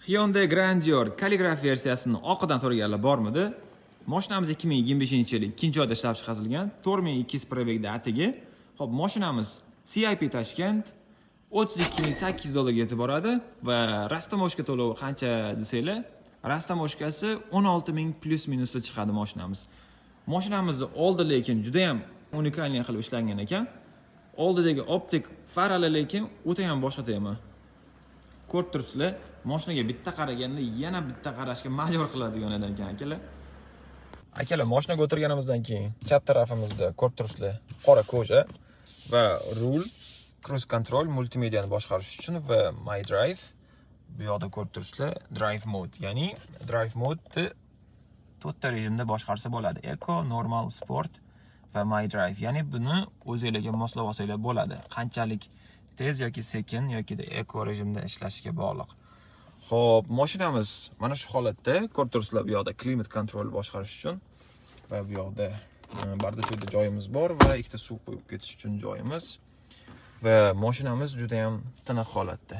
Hyundai Grandeur Calligraph versiyasini oqidan so'raganlar bormidi? Mashinamiz 2025-yil ikkinchi oyda ishlab chiqarilgan, 4200 пробег da atigi. Xo'p, mashinamiz CIP Tashkent 32 800 dollarga yetib boradi va растаможка to'lovi qancha desanglar, растаможка si 16 000 плюс минус da chiqadi mashinamiz. Mashinamizni oldi lekin juda ham уникальный qilib ishlangan ekan. Oldidagi optik faralar lekin o'ta ham boshqa tema. Ko'rib turibsizlar, mashinaga bitta qaraganda yana bitta qarashga majbur qiladigan ekan, akalar. Akalar, mashinaga o'tirganimizdan keyin chap tarafimizda ko'rib turibsizlar, qora кожа va rul, cruise control, multimediani boshqarish uchun va My Drive. Bu yoqda ko'rib turibsizlar, drive mode, ya'ni drive mode to'rtta rejimda boshqarsa bo'ladi: eco, normal, sport va My Drive. Ya'ni buni o'zinglarga moslab olsanglar bo'ladi, qanchalik tez yoki sekin yoki eco rejimda ishlashiga bog'liq. Xo'p, mashinamiz mana shu holatda. Ko'rib turibsizlar, bu yoqda climate control boshqarish uchun va bu yoqda бардачок da joyimiz bor va ikkita suv qo'yib ketish uchun joyimiz va mashinamiz juda ham tiniq holatda.